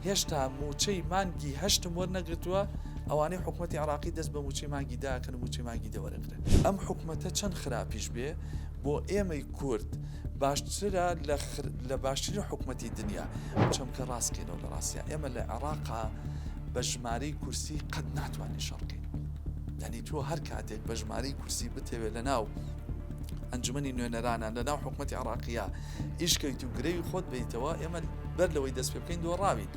هێشتا مووچەی مانگی هەشتم وەرنەگرتووە، ئەوانەی حکومەتی عێراقی دەست بە مووچەی مانگی دە ئەکەن و مووچەی مانگی دە وەرەگرن. ئەم حکومەتە چەند خراپیش بێ بۆ ئێمەی کورد باشترە لە لە باشترین حکومەتی دنیا. چەمکە ڕاست کەینەوە لە ڕاستیا ئێمە لە عێراقا بە ژمارەی کورسی قەت ناتوانین شەڕ کەین. یانی تۆ هەر کاتێک بە ژمارەی کورسی بتەوێ لە ناو ئەنجومەنی نوێنەرانە لە ناو حکومەتی عێراقیە ئیش کەیت و گرەوی خۆت بەیتەوە ئێمە بەر لەوەی دەست پێ بکەین دۆڕاوین.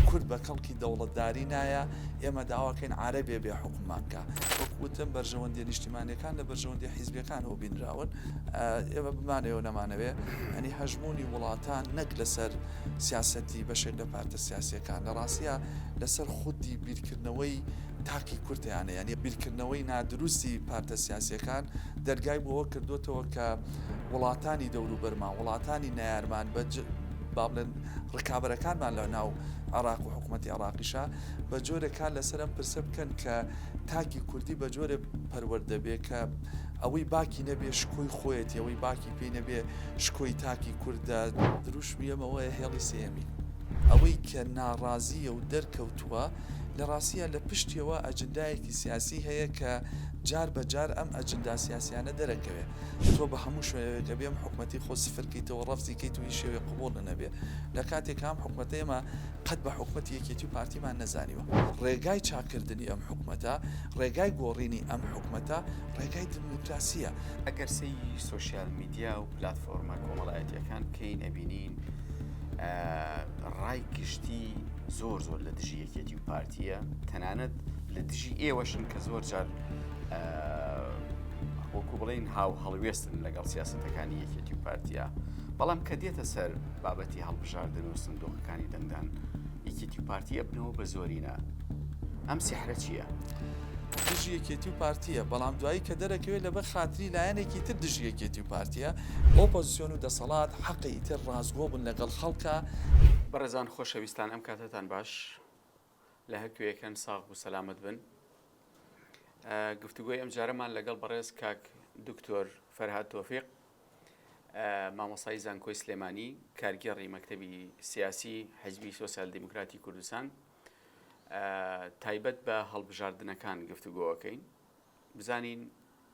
کورد بە کەڵکی دەوڵەتداری نایە، ئێمە داواکەین عارەبێ بێ حوکممان کا. وەک وتم بەرژەوەندیە نیشتیمانیەکان لە بەرژەوەندیە حیزبیەکانەوە بینراون. ئێمە بمانەوێ و نەمانەوێ یانی هەژموونی وڵاتان نەک لەسەر سیاسەتی بەشێک لە پارتە سیاسیەکان لە ڕاستیا لەسەر خودی بیرکردنەوەی تاکی کورد هەیانە یانی بیرکردنەوەی نادروستی پارتە سیاسیەکان دەرگای بۆ ئەوە کردووەتەوە کە وڵاتانی دەوروبەرمان، وڵاتانی نەیارمان بە با بڵێن ڕکابەرەکانمان لە ناو عێراق و حکوومەتی عێراقیشا بە جۆرێک کار لەسەر ئەم پرسە بکەن کە تاکی کوردی بە جۆرێ پەروەردە بێ کە ئەوەی باکی نەبێ شکۆی خۆیەتی، ئەوەی باکی پێی نەبێ شکۆی تاکی کوردە. دروشمی ئێمە ئەوەیە هێڵی سێیەمین. ئەوەی کە ناڕازییە و دەرکەوتووە، لە ڕاستیا لە پشتیەوە ئەجندایەکی سیاسی هەیە کە جار بە جار ئەم ئەجندا سیاسیانە دەرەکەوێ. تۆ بە هەموو شێوەیەک ئەبێ ئەم حکومەتەی خۆت سفر کەیتەوە، ڕەفزی کەیت و هیچ شێوەیەک قبوڵ نەبێ. لە کاتێکا ئەم حکومەتە ئێمە قەت بە حکومەتی یەکێتی و پارتیمان نەزانیوە. ڕێگای چاککردنی ئەم حکومەتە، ڕێگای گۆڕینی ئەم حکومەتە، ڕێگای دیموکراسییە. ئەگەر سەیری سۆشیال میدیا و پلاتفۆرمە کۆمەڵایەتییەکان بکەین ئەبینین ڕای گشتی زۆر زۆر لە دژی یەکێتی و پارتیە تەنانەت لە دژی ئێوەشن کە زۆر جار وەکو بڵین هاو هەڵوێستن لەگەڵ سیاستەکانی یەکێتی و پارتیا بەڵام کە دێتە سەر بابەتی هەڵبژاردن و سندۆقەکانی دەنگدان یەکێتی و پارتی ئەبنەوە بە زۆرینە ئەم سیحرە چییە؟ دژی یەکێتی و پارتیە بەڵام دوایی کە دەرەکەوێت لەبەر خاتری لایەنێکی تر دژی یەکێتی و پارتیە ئۆپۆزسیۆن و دەسەڵات حەقە ئیتر ڕاستگۆ بن لەگەڵ خەڵکا. بەڕێزان خۆشەویستان ئەم کاتەتان باش لە هەر کوێیەکەن ساغ و سەلامەت بن. گفتوگۆی ئەمجارەمان لەگەڵ بەڕێز کاک دکتۆر فەرهاد تۆفیق مامۆستای زانکۆی سلێمانی کارگێڕی مەکتەبی سیاسی حزبی سۆسیال دیموکراتی کوردستان تایبەت بە هەڵبژاردنەکان گفتوگۆەکەین بزانین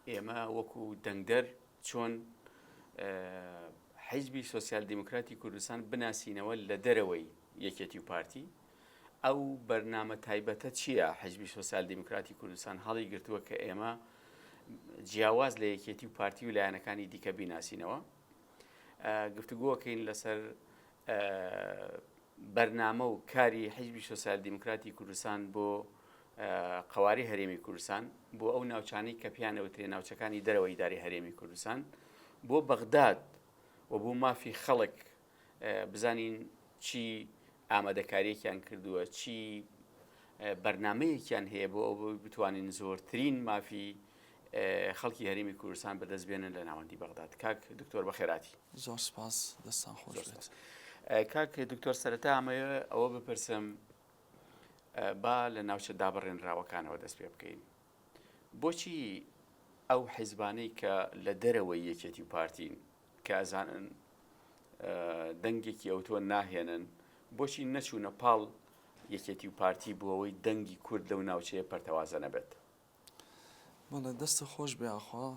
ئێمە وەکو دەنگدەر چۆن حیزبی سۆسیال دیموکراتی کوردستان بناسینەوە لە دەرەوەی یەکێتی و پارتی ئەو بەرنامە تایبەتە چییە حیزبی سۆسیال دیموکراتی کوردستان هەڵی گرتووە کە ئێمە جیاواز لە یەکێتی و پارتی و لایەنەکانی دیکە بیناسینەوە گفتوگۆکەین لەسەر بەرنامە و کاری حیزبی سۆسیال دیموکراتی کوردستان بۆ قەوارەی هەرێمی کوردستان بۆ ئەو ناوچانەی کە پێیان ئەوترێ ناوچەکانی دەرەوەی ئیدارەی هەرێمی کوردستان بۆ بەغداد و بۆ مافی خەڵک بزانین چی ئامادەکاریەکیان کردووە چی بەرنمەیەکیان هەیە بۆ ئەو بتوانین زۆرترین مافی خەڵکی هەرێمی کوردستان بەدەست بێنن لە ناوەندی بەغداد کاک دکتۆر بەخێراتی زۆر سپاس دەستان خۆش بێت کاک دکتۆر سەرەتا ئەمەوێ ئەوە بپرسم با لە ناوچە دابڕێنراوەکانەوە دەست پێ بکەین بۆچی ئەو حیزبانەی کە لە دەرەوەی یەکێتی و پارتین کە ئەزانن دەنگێکی ئەوتۆ ناهێنن بۆچی نەچوونە پاڵ یەکێتی و پارتی بۆ ئەوەی دەنگی کورد لەو ناوچەیە پەرتەوازە نەبێت؟ بەڵێ دەستت خۆش بێ ئاخوا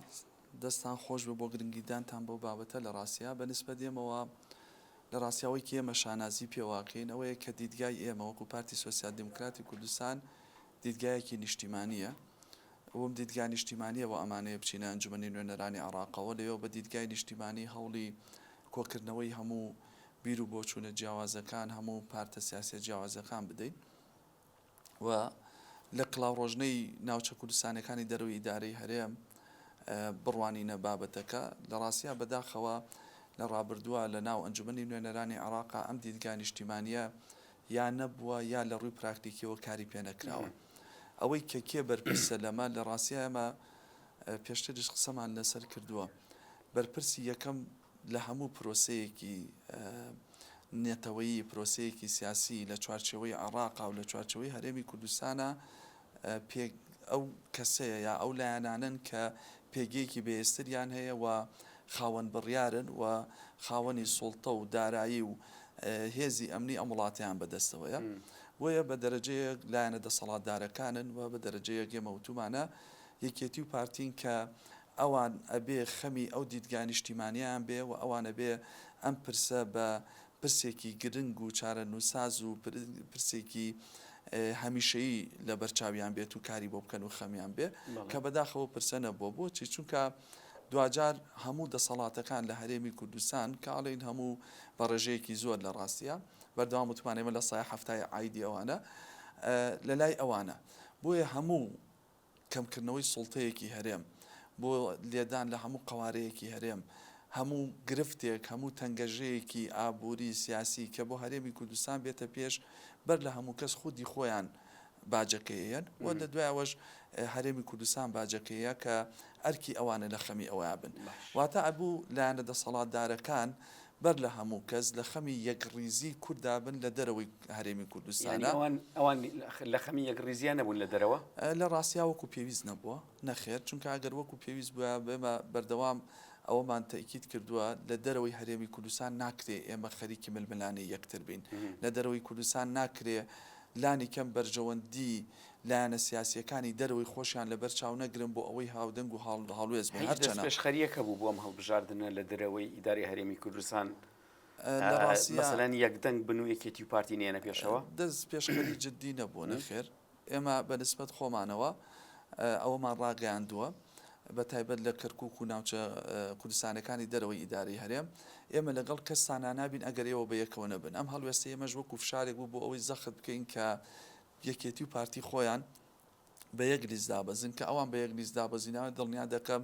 دەستان خۆش بێ بۆ گرنگیدانتان بەو بابەتە لە ڕاستیا بە نسبەت ئێمەوە لە ڕاستیا ئەوەی کە ئێمە شانازی پێوە ئەکەین ئەوەیە کە دیدگای ئێمە وەکو پارتی سۆسیال دیموکراتی کوردستان دیدگایەکی نیشتیمانییە وم دیدگا نیشتیمانییەوە ئەمانەیە بچینە ئەنجومەنی نوێنەرانی عێڕاقەوە لەوێوە بە دیدگای نیشتیمانی هەوڵی کۆکردنەوەی هەموو بیر و بۆچوونە جیاوازەکان هەموو پارتە سیاسیە جیاوازەکان بدەین. و لە کڵاوڕۆژنەی ناوچە کوردستانیەکانی دەرەوەی ئیدارەی هەرێم بڕوانینە بابەتەکە. لە ڕاستیا بەداخەوە لە ڕابردووە لە ناو ئەنجومەنی نوێنەرانی عێراقا ئەم دیدگا نیشتیمانیە یا نەبووە یا لە ڕووی پراکتیکیەوە کاری پێ نەکراوە. ئەوەی کە کێ بەرپرسە لەمە لە ڕاستیا ئێمە پێشتریش قسەمان لەسەر کردووە بەرپرسی یەکەم لە هەموو پرۆسەیەکی نەتەوەیی، پرۆسەیەکی سیاسی لە چوارچێوەی عێڕاقا و لە چوارچێوەی هەرێمی کوردستانا پێک ئەو کەسەیە یا ئەو لایەنانەن کە پێگەیەکی بەهێزتریان هەیە و خاوەن بڕیارن و خاوەنی سوڵتە و دارایی و هێزی ئەمنی ئەم وڵاتەیان بەدەستەوەیە. بۆیە بە دەرەجەیەک لایەنە دەسەڵاتدارەکانن و بە دەرەجەیەک ئێمە وتومانە یەکێتی و پارتین کە ئەوان ئەبێ خەمی ئەو دیدگا نیشتیمانیەیان بێ و ئەوان ئەبێ ئەم پرسە بە پرسێکی گرنگ و چارەنووسساز و پرسێکی هەمیشەیی لەبەر چاویان بێت و کاری بۆ بکەن و خەمیان بێ کە بەداخەوە پرسە نەبووە. بۆچی؟ چونکە دواجار هەموو دەسەڵاتەکان لە هەرێمی کوردستان کە ئەڵێین هەموو بە ڕێژەیەکی زۆر لە ڕاستیە بەردەوام وتمان ئێمە لە سایە حەفتای عایدی ئەوانە لە لای ئەوانە بۆیە هەموو کەمکردنەوەی سوڵتەیەکی هەرێم، بۆ لێدان لە هەموو قەوارەیەکی هەرێم، هەموو گرفتێک، هەموو تەنگەژەیەکی ئابووری، سیاسی کە بۆ هەرێمی کوردستان بێتە پێش، بەر لە هەموو کەس خودی خۆیان باجەکەیەن و لە دوایەوەش هەرێمی کوردستان باجەکەیە کە ئەرکی ئەوانە لە خەمی ئەوەیا بن. واتە ئەبوو لایەنە دەسەڵاتدارەکان بەر لە هەموو کەس لە خەمی یەکڕیزی کورددا بن لە دەرەوەی هەرێمی کوردستانا. یانی ئەوان ئەوان لە خەمی یەکڕیزیان نەبوون لە دەرەوە؟ لە ڕاستیا وەکو پێویست نەبووە، نەخێر، چونکە ئەگەر وەکو پێویست بوایە ئێمە بەردەوام ئەوەمان تەئکید کردووە لە دەرەوەی هەرێمی کوردستان ناکرێ ئێمە خەریکی ململانێی یەکتر بین، لە دەرەوەی کوردستان ناکرێ لانی کەم بەرژەوەندی لایەنە سیاسییەکانی دەرەوەی خۆشیان لەبەر چاو نەگرن بۆ ئەوەی هاودەنگ و هاوڵوێست بن. هیچ هەرچەنە. دەستپێشخەرییەک هەبوو بۆ ئەم هەڵبژاردنە لە دەرەوەی ئیدارەی هەرێمی کوردستان؟ لە ڕاستیا. مەسەلەن یەک دەنگ بن و یەکێتی و پارتی نەیەنە پێشەوە؟ دەستپێشخەری جددی نەبووە، نەخێر. ئێمە بە نسبەت خۆمانەوە ئەوەمان ڕاگەیاندووە، بە تایبەت لە کەرکووک و ناوچە کوردستانییەکانی دەرەوەی ئیدارەی هەرێم، ئێمە لەگەڵ کەستانا نابین ئەگەر ئێوە بە یەکەوە نەبن. ئەم هەڵوێستەی ئێمەش وەکوو فشارێک بوو بۆ ئەوەی زەخت بکەین کە یەکێتی و پارتی خۆیان بە یەک لیست دابەزن، کە ئەوان بە یەک لیست دابەزینەوە دڵنیا دەکەم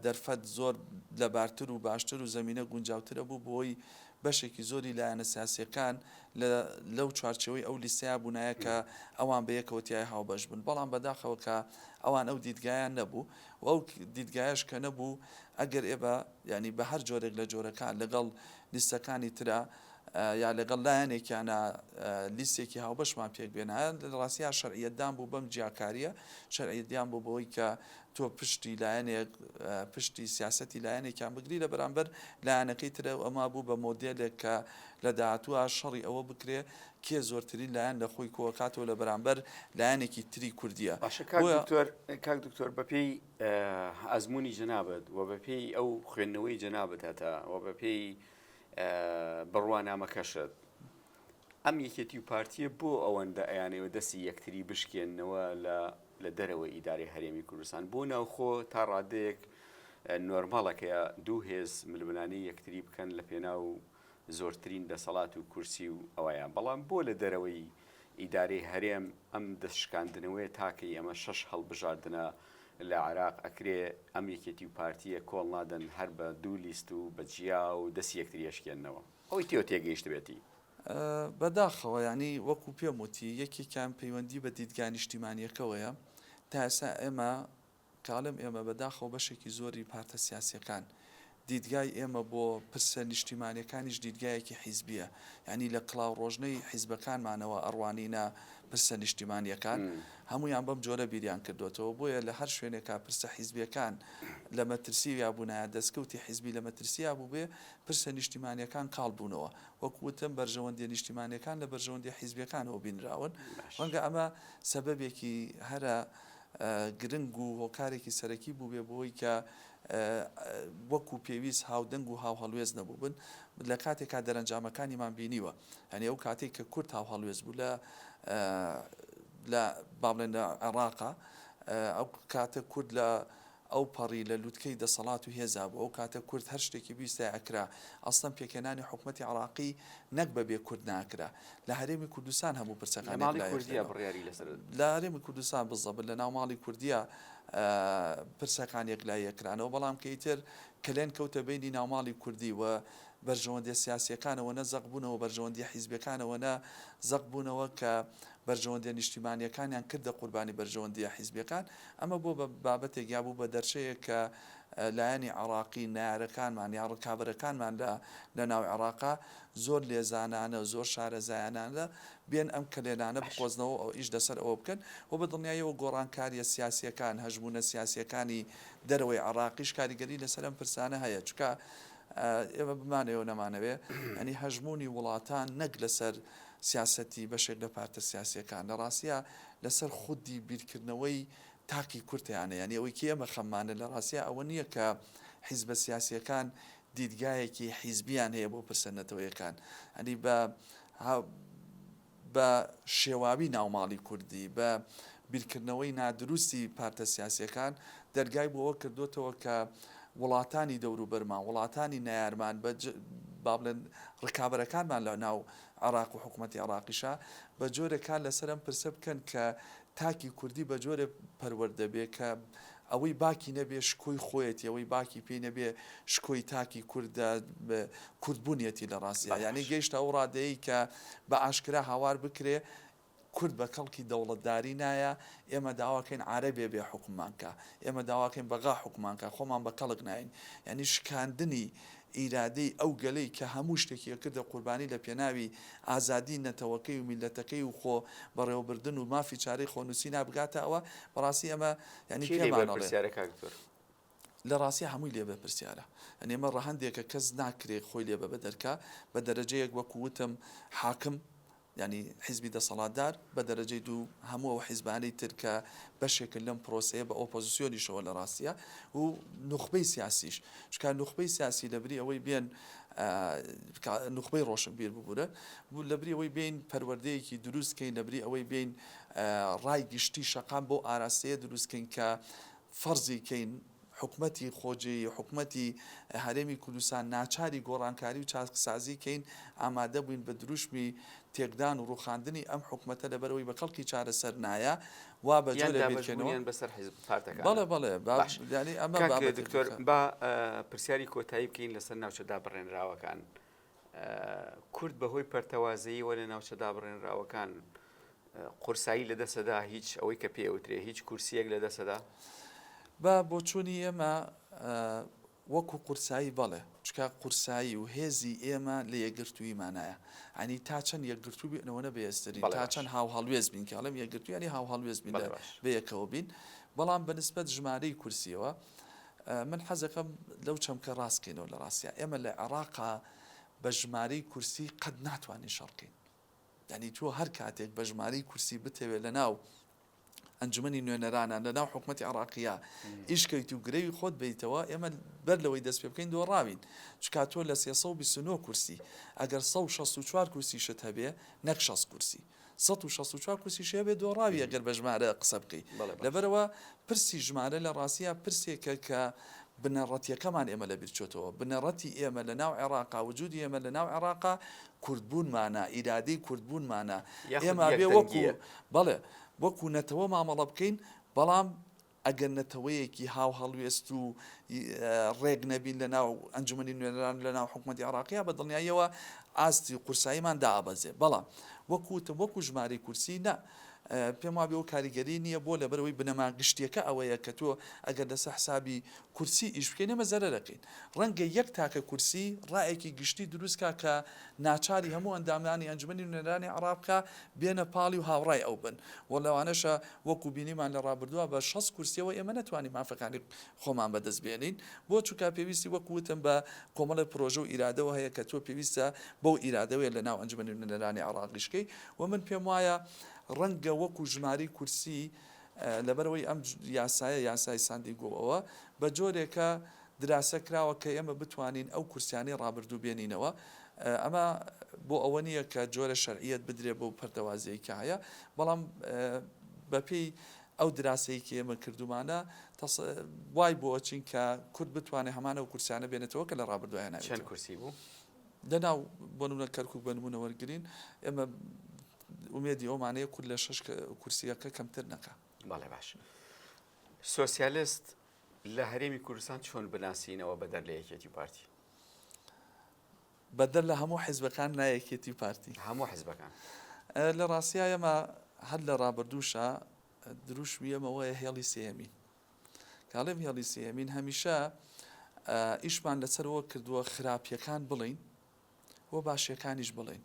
دەرفەت زۆر لەبارتر و باشتر و زەمینە گونجاوترە بوو بۆی بەشێکی زۆری لایەنە سیاسیەکان لە لەو چوارچێوەی ئەو لیستەیا بوونایە کە ئەوان بە یەکەوە تیای هاوبەش بن بەڵام بەداخەوە کە ئەوان ئەو دیدگایان نەبوو و ئەو دیدگایەش کە نەبوو ئەگەر ئێمە یانی بە هەر جۆرێک لە جۆرەکان لەگەڵ لیستەکانی ترا یا لەگەڵ لایەنێکیانە لیستێکی هاوبەشمان پێک بێنایە لە ڕاستیا شەرعیەتدان بوو بەم جیاکارییە شەرعیەتیان بوو بەوەی کە تۆ پشتی لایەنێک پشتی سیاسەتی لایەنێکیان بگری لە بەرامبەر لایەنەکەی ترە و ئەمە بوو بە مۆدێلێک کە لە داهاتووە شەڕی ئەوە بکرێ کێ زۆرترین لایەن لە خۆی کۆکاتەوە لە بەرامبەر لایەنێکی تری کوردیە. باشە کاک دکتۆر کاک دکتۆر بەپێی ئەزموونی جەنابت و بەپێی ئەو خوێندنەوەی جەنابت هەتا و بەپێی بڕوانامەکەشت ئەم یەکێتی و پارتیە بۆ ئەوەندە ئەیانەوە دەستی یەکتری بشکێننەوە لە لە دەرەوەی ئیدارەی هەرێمی کوردستان بۆ ناوخۆ تا ڕادەیەک نۆرماڵەکەیە دوو هێز ململانێی یەکتری بکەن لە پێناو زۆرترین دەسەڵات و کورسی و ئەوەیە بەڵام بۆ لە دەرەوەی ئیدارەی هەرێم ئەم دەست شکاندنەوەیە تاکەی ئەمە شەش هەڵبژاردنە لە عێراق ئەکرێ ئەم یەکێتی و پارتیە کۆڵ نادەن هەر بە دوو لیست و بە جیا و دەستی یەکتری ئەشکێننەوە ئەوەی تێوە تێگەیشتبێتی. بەداخەوە یانی وەکو پێم وتی یەکێکیان پەیوەندی بە دیدگا نیشتیمانیەکەوەیە تا ئێستا ئێمە کە ئەڵێم ئێمە بەداخەوە بەشێکی زۆری پارتە سیاسیەکان دیدگای ئێمە بۆ پرسە نیشتیمانیەکانیش دیدگایەکی حیزبیە یانی لە کڵاوڕۆژنەی حیزبەکانمانەوە ئەڕوانینە پرسە نیشتیمانیەکان هەموویان بەم جۆرە بیریان کردۆتەوە بۆیە لە هەر شوێنێکا پرسە حیزبیەکان لە مەترسییا بوونایە دەستکەوتی حیزبی لە مەترسییا بووبێ پرسە نیشتیمانیەکان کاڵ بوونەوە وەک وتم بەرژەوەندیە نیشتیمانیەکان لە بەرژەوەندیە حیزبیەکانەوە بینراون ڕەنگە ئەمە سەبەبێکی هەرە گرنگ و هۆکارێکی سەرەکی بووبێ بۆی کە وەکو پێویست هاودەنگ و هاوهەڵوێست نەبووبن لە کاتێکا دەرەنجامەکانیمان بینیوە یانی ئەو کاتێک کە کورد هاوهەڵوێست بوو لە لە با بڵێن لە عێراقا ئەو کاتە کورد لە ئەو پەڕی لە لوتکەی دەسەڵات و هێزا بوو ئەو کاتە کورد هەر شتێکی بیستای ئەکرا ئەسڵەن پێکهێنانی حکومەتی عێراقی نەک بە بێ کورد ناکرا لە هەرێمی کوردستان هەموو لە پرسەکان ماڵی یەکلایی کوردیا ئەکرێنەوە بڕیاری لەسەر لە هەرێمی کوردستان بزەبت لە ناو ماڵی کوردیا پرسەکان یەکلایی ئەکرانەوە بەڵام کە ئیتر کەلێن کەوتە بەینی ناوماڵی کوردی و بەرژەوەندیە سیاسیەکانەوە نە زەق بوونەوە بەرژەوەندیە حیزبیەکانەوە نە زەق بوونەوە کە بەرژەوەندیە نیشتیمانیەکانیان کردە قوربانی بەرژەوەندیە حیزبیەکان ئەمە بووە بە بابەتێک یا بوو بە دەرچەیەک کە لایەنی عێڕاقی نەیارەکانمان یا ڕکابەرەکانمان لە لە ناو عێڕاقا زۆر لێزانانە زۆر شارەزایانانە بێن ئەم کەلێنانە بقۆزنەوە و ئیش لەسەر ئەوە بکەن و بە دڵنیاییەوە گۆڕانکارییە سیاسییەکان، هەژموونە سیاسییەکانی دەرەوەی عێڕاقیش کاریگەری لەسەر ئەم پرسانە هەیە چونکە. ئێمە بمانەوێ و نەمانەوێ یانی هەژموونی وڵاتان نەک لەسەر سیاسەتی بەشێک لە پارتە سیاسیەکان لە ڕاستیا لەسەر خودی بیرکردنەوەی تاکی کورتیانە یانی ئەوەی کە ئێمە خەممانە لە ڕاستیا ئەوە نییە کە حیزبە سیاسیەکان دیدگایەکی حیزبیان هەیە بۆ پرسە نەتەوەیەکان ئەنی بە بە شێواوی ناوماڵی کوردی، بە بیرکردنەوەی نادروستی پارتە سیاسیەکان دەرگای بۆ ئەوە کردۆتەوە کە وڵاتانی دەوروبەرمان، وڵاتانی نەیارمان، بە با بڵێن ڕکابەرەکانمان لە ناو عێراق و حکوومەتی عێراقیشا بە جۆرێک کار لەسەر ئەم پرسە بکەن کە تاکی کوردی بە جۆرێ پەروەردە بێ کە ئەوەی باکی نەبێ شکۆی خۆیەتی، ئەوەی باکی پێی نەبێ شکۆی تاکی کوردە، کوردبوونیەتی لە ڕاستیا. یانی گەیشتە ئەو ڕادەیەی کە بە ئاشکرا هاوار بکرێ کورد بە کەڵکی دەوڵەتداری نایە، ئێمە داوا کەین عارەبێ بێ حوکممان کا، ئێمە داوا کەین بەغا حوکممان کا، خۆمان بە کەڵک نایەین. یانی شکاندنی ئیرادەی ئەو گەلەی کە هەموو شتێکی ئەکردە قوربانی لە پێناوی ئازادی نەتەوەکەی و میللەتەکەی و خۆ بەڕێوەبردن و مافی چارەی خۆنووسینا بگاتە ئەوە، بەڕاستی ئەمە یانی کێ لێی پێمان ئەڵێ. بەرپرسیارە کاک دکتۆر؟ لە ڕاستیا هەمووی لێ بەرپرسیارە. یانی ئەمە ڕەهەندێکە کەس ناکرێ خۆی لێ بەبەدەرکا، بە دەرەجەیەک وەکوو وتم حاکم یانی حیزبی دەسەڵاتدار بە دەرەجەی دوو هەموو ئەو حیزبانەی تر کە بەشێکن لەم پرۆسەیە بە ئۆپۆزسیۆنیشەوە لە ڕاستیە و نوخبەی سیاسیش چونکە نوخبەی سیاسی لە بری ئەوەی بێن نوخبەی ڕۆشنبیر ببورە لە بری ئەوەی بین پەروەردەیەکی دروست کەین لە بری ئەوەی بین ڕای گشتی شەقام بۆ ئاراستەیە دروست کەین کە فەرزی کەین حکومەتی خۆجێی، حکومەتی هەرێمی کوردستان ناچاری گۆڕانکاری و چاکسازی کەین، ئامادە بووین بە دروشمی تێکدان و ڕووخاندنی ئەم حکومەتە لەبەرئەوەی بە کەڵکی چارەسەر نایە، وا بە یان جۆرێ بیرکەینەوە. دابەشبوونیان بەسەر حیزب پارتەکانە. بەڵێ بەڵێ با باش یانی ئەمە کاک بابەتێک دکتۆر بکە. با پرسیاری کۆتایی بکەین لەسەر ناوچە دابڕێنراوەکان. کورد بەهۆی پەرتەوازەییەوە لە ناوچە دابڕێنراوەکان قورسایی لە دەسەدا هیچ ئەوەی کە پێ ئەوترێ هیچ کورسیەک لە دەسەدا؟ بە بۆچوونی ئێمە وەکو قورسایی بەڵێ، چونکە قورسایی و هێزی ئێمە لە یەکگرتووییمانایە، یانی تا چەند یەکگرتوو بین ئەوەنە بەهێزترین، تا چەند هاوهەڵوێست بین، کە ئەڵێم یەکگرتوو یانی هاوهەڵوێست بین، بەیەکەوە بین، بەڵام بە نسبەت ژمارەی کورسییەوە من حەزەکەم لەو چەمکە ڕاست کەینەوە لە ڕاستیا ئێمە لە عێڕاقا بە ژمارەی کورسی قەت ناتوانین شەڕ کەین. یانی تۆ هەر کاتێک بە ژمارەی کورسی بتەوێت لە ناو ئەنجومەنی نوێنەرانە لە ناو حکومەتی عراقیە ئیش کەیت و گرەوی خۆت بیتەوە ئێمە بەر لەوەی دەست پێ بکەین دۆڕاوین چکا تۆ لە 329 کورسی ئەگەر 164 کورسیشت هەبێ نەک 60 کورسی 164 کورسیش هەبێ دۆڕاوی ئەگەر بە ژمارە قسە بکەی لەبەرەوە پرسی ژمارە لە ڕاستیا پرسێکە کە بنەڕەتیەکەمان ئێمە لەبیر چۆتەوە، بنەڕەتی ئێمە لە ناو عێڕاقا، وجودی ئێمە لە ناو عێڕاقا کوردبوونمانە، ئیرادەی کوردبوونمانە، یاخود ئێمە ئەبێ وەکو یەکدەنگییە. بەڵێ وەکو نەتەوە مامەڵە بکەین، بەڵام ئەگەر نەتەوەیەکی هاوهەڵوێست و ڕێک نەبین لە ناو ئەنجومەنی نوێنەران و لە ناو حکومەتی عێڕاقیا بە دڵنیاییەوە ئاستی قورساییمان دائەبەزێ، بەڵام وەکو وتم وەکو ژمارەی کورسی نا، پێم وابێ ئەو کاریگەری نییە بۆ لەبەرئەوەی بنەما گشتیەکە ئەوەیە کە تۆ ئەگەر لەسەر حسابی کورسی ئیش بکەین ئێمە زەرەرەکەین ڕەنگە یەک تاکە کورسی ڕایەکی گشتی دروست کا کە ناچاری هەموو ئەندامانی ئەنجومەنی نوێنەرانی عێراق بکا بێنە پاڵی و هاوڕای ئەو بن و لەوانەشە وەکو بینیمان لە ڕابردووە بە 60 کورسیەوە ئێمە نەتوانین مافەکانی خۆمان بەدەست بێنین بۆ چونکە پێویستی وەکو وتم بە کۆمەڵێ پرۆژە و ئیرادەوە هەیە کە تۆ پێویستە بەو ئیرادەوەیە لە ناو ئەنجومەنی نوێنەرانی عێراقیش کەی و من پێم وایە ڕەنگە وەکو ژمارەی کورسی لەبەرئەوەی ئەم یاسایە یاسای ساندیگۆ ئەوە بە جۆرێکە دراسە کراوە کە ئێمە بتوانین ئەو کورسیانەی ڕابردوو بێنینەوە ئەمە بۆ ئەوە نییە کە جۆرە شەرعیەت بدرێ بەو پەرتەوازەی کە هەیە بەڵام بەپێی ئەو دراسەی کە ئێمە کردومانە وای بۆ ئەچین کە کورد بتوانێت هەمان ئەو کورسیانە بێنێتەوە کە لە ڕابردوو هێناویەتەوە. چەند کورسی بوو؟ لە ناو بۆ نمونە کەرکوک بە نمونە وەرگرین ئێمە ئومێدی ئەومان هەیە کورد لە شەش کورسیەکە کەمتر نەکا. بەڵێ باش. سۆسیالست لە هەرێمی کوردستان چۆن بناسینەوە بەدەر لە یەکێتی و پارتی؟ بەدەر لە هەموو حیزبەکان نا یەکێتی و پارتی. هەموو حیزبەکان. لە ڕاستیا ئێمە هەر لە ڕابردووشا دروشمی ئێمە وایە هێڵی سێیەمین. کە ئەڵێم هێڵی سێیەمین هەمیشە ئیشمان لەسەر ئەوە کردووە خراپیەکان بڵێین و باشیەکانیش بڵێین.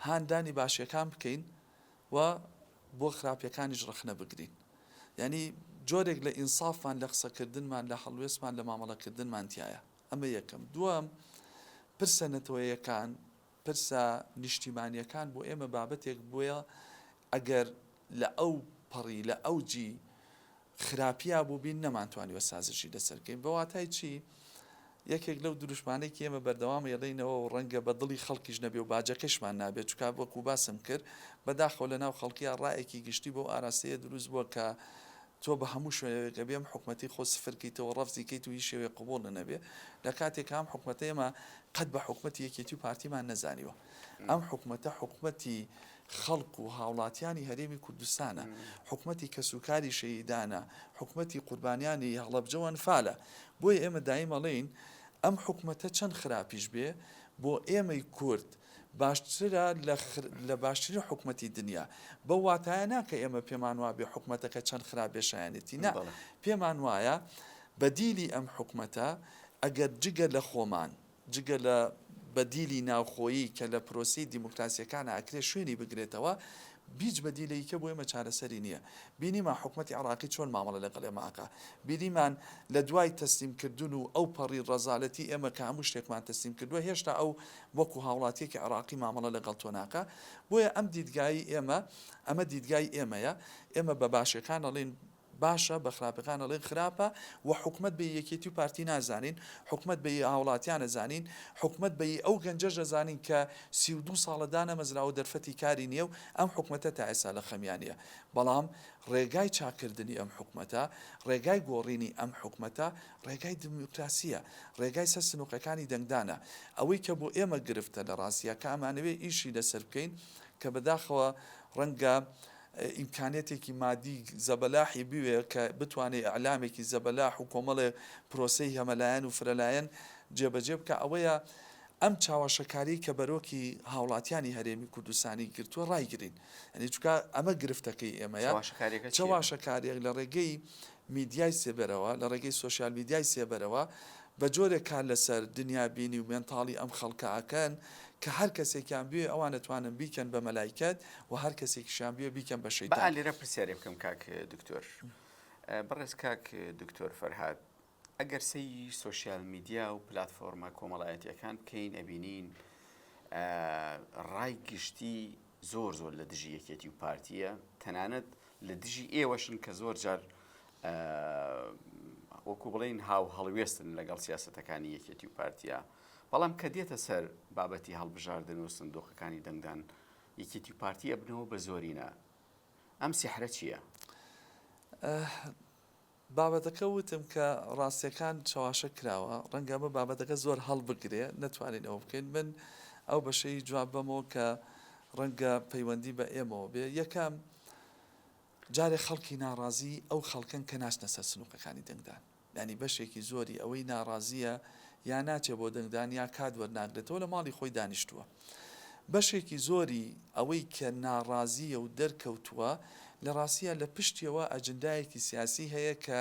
هاندانی باشیەکان بکەین و بۆ خراپیەکانیش ڕەخنە بگرین. یانی جۆرێک لە ئینسافمان لە قسەکردنمان لە هەڵوێستمان لە مامەڵەکردنمان تیایە. ئەمە یەکەم. دووەم. پرسە نەتەوەیەکان، پرسە نیشتیمانیەکان بۆ ئێمە بابەتێک بووە ئەگەر لە ئەو پەڕی لە ئەوجی خراپیا بووبین نەمانتوانیوە سازشی لەسەر بکەین. بە واتای چی؟ یەکێک لەو دروشمانەی کە ئێمە بەردەوام ئەیڵێینەوە و ڕەنگە بە دڵی خەڵکیش نەبێ و باجەکەشمان نابێ چونکە وەکوو باسم کرد بەداخەوە لە ناو خەڵکیا ڕایەکی گشتی بەو ئاراستەیە دروست بووە کە تۆ بە هەموو شێوەیەک ئەبێ ئەم حکومەتەی خۆ سفر کەیتەوە ڕەفزی کەیت و هیچ شێوەیەک قبوڵ نەبێ لە کاتێکا ئەم حکومەتە ئێمە قەت بە حکومەتی یەکێتی و پارتیمان نەزانیوە ئەم حکومەتە حکومەتی خەڵک و هاوڵاتیانی هەرێمی کوردستانە، حکومەتی کەسوکاری شەهیدانە، حکومەتی قوربانیانی هەڵەبجە و ئەنفالە. بۆیە ئێمە دایم ئەڵێین ئەم حکومەتە چەند خراپیش بێ بۆ ئێمەی کورد باشترە لە باشترین حکومەتی دنیا. بەو واتایە نا کە ئێمە پێمان وابێ حکومەتەکە چەند خراپ بێ شایەنێتی، نا پێمان وایە بەدیلی ئەم حکومەتە ئەگەر جگە لە خۆمان، جگە لە بەدیلی ناوخۆیی کە لە پرۆسەی دیموکراسیەکانا ئەکرێ شوێنی بگرێتەوە، هیچ بەدیلێکیکە بۆ ئێمە چارەسەری نییە. بینیمان حکومەتی عێڕاقی چۆن مامەڵە لەگەڵ ئێمە ئەکا. بینیمان لە دوای تەسلیم کردن و ئەو پەڕی ڕەزالەتی ئێمە کە هەموو شتێکمان تەسلیم کردووە هێشتا ئەو وەکو هاوڵاتیەکی عێڕاقی مامەڵە لەگەڵ تۆ ناکا. بۆیە ئەم دیدگای ئێمە، ئەمە دیدگای ئێمەیە. ئێمە بە باشیەکان ئەڵێین باشە بە خراپەکان ئەڵێن خراپە و حکومەت بە یەکێتی و پارتی نازانین، حکومەت بە ی هاوڵاتیان ئەزانین، حکومەت بە ی ئەو گەنجەش ئەزانین کە 32 ساڵە دانەمەزراوە و دەرفەتی کاری نییە و ئەم حکومەتە تا ئێستا لە خەمیا نییە. بەڵام ڕێگای چاککردنی ئەم حکومەتە، ڕێگای گۆڕینی ئەم حکومەتە ڕێگای دیموکراسییە، ڕێگای سەر سنوقەکانی دەنگدانە. ئەوەی کە بۆ ئێمە گرفتە لە ڕاستیا کە ئەمانەوێ ئیشی لەسەر بکەین کە بەداخەوە ڕەنگە ئیمکانیەتێکی مادی زەبەلاحی بوێ کە بتوانێ ئیعلامێکی زەبەلاح و کۆمەڵێ پرۆسەی هەمەلایەن و فرەلایەن جێبەجێ بکا ئەوەیە ئەم چاواشەکاریەی کە بەرۆکی هاوڵاتیانی هەرێمی کوردستانی گرتووە ڕایگرین یانی چونکە ئەمە گرفتەکەی ئێمەیە چەواشەکاریەکە چیە؟ چەواشەکاریەک لە ڕێگەی میدیای سێبەرەوە لە ڕێگەی سۆشیال میدیای سێبەرەوە بە جۆرێک کار لەسەر دنیابینی و مێنتاڵی ئەم خەڵکە ئەکەن کە هەر کەسێکیان بوێ ئەوان ئەتوانن بیکەن بە مەلایکەت و هەر کەسێکیشیان بوێ بیکەن بە با شەیتان. لێرە پرسیارێ بکەم کاک دکتۆر. بەڕێز کاک دکتۆر فەرهاد ئەگەر سەیری سۆشیال میدیا و پلاتفۆرمە کۆمەڵایەتیەکان بکەین ئەبینین ڕای گشتی زۆر زۆر لە دژی یەکێتی و پارتیە تەنانەت لە دژی ئێوەشن کە زۆر جار وەکو بڵێین هاو هەڵوێستن لەگەڵ سیاسەتەکانی یەکێتی و پارتیا بەڵام کە دێتە سەر بابەتی هەڵبژاردن و سندوقەکانی دەنگدان یەکێتی و پارتی ئەبنەوە بە زۆرینە ئەم سیحرە چییە؟ بابەتەکە وتم کە ڕاستیەکان چەواشە کراوە ڕەنگە ئەمە بابەتەکە زۆر هەڵبگرێ نەتوانین ئەوە بکەین من ئەو بەشەی جواب بەمەوە کە ڕەنگە پەیوەندی بە ئێمەوە بێ یەکەم جارێ خەڵکی ناڕازی ئەو خەڵکەن کە ناچنە سەر سنوقەکانی دەنگدان یانی بەشێکی زۆری ئەوەی ناڕازیە یا ناچێ بۆ دەنگدان یا کات وەرناگرێتەوە لە ماڵی خۆی دانیشتووە بەشێکی زۆری ئەوەی کە ناڕازییە و دەرکەوتووە، لە ڕاستیا لە پشتیەوە ئەجندایەکی سیاسی هەیە کە